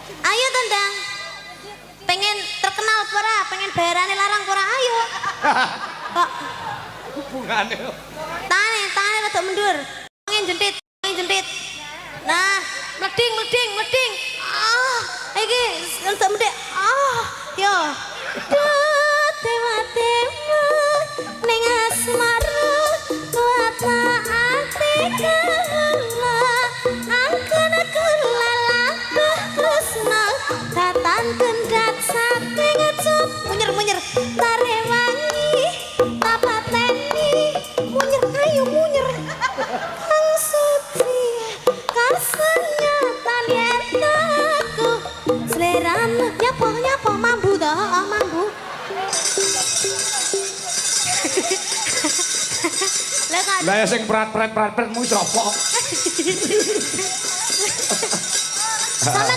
Ayo tendang. Pengen terkenal pora, pengen bayarane larang pora, ayo. Kok Hubungane. tane, tane rada mundur. Pengen jentit, pengen jentit. Nah, mleding, mleding, mleding. Ah, iki rada mendek. Ah, yo. Duh, dewa dewa ning asmara kuat ati kawula angkana kula labuh tresna datan kendhat saking cup munyer munyer tarewangi tapateni munyer ayo munyer kang suci kasenyatan yen aku sliramu nyapa nyapa mambu to, oh, mambu. Lah kok Lah ya sing prat-prat prat-pratmu sapa? Sampeyan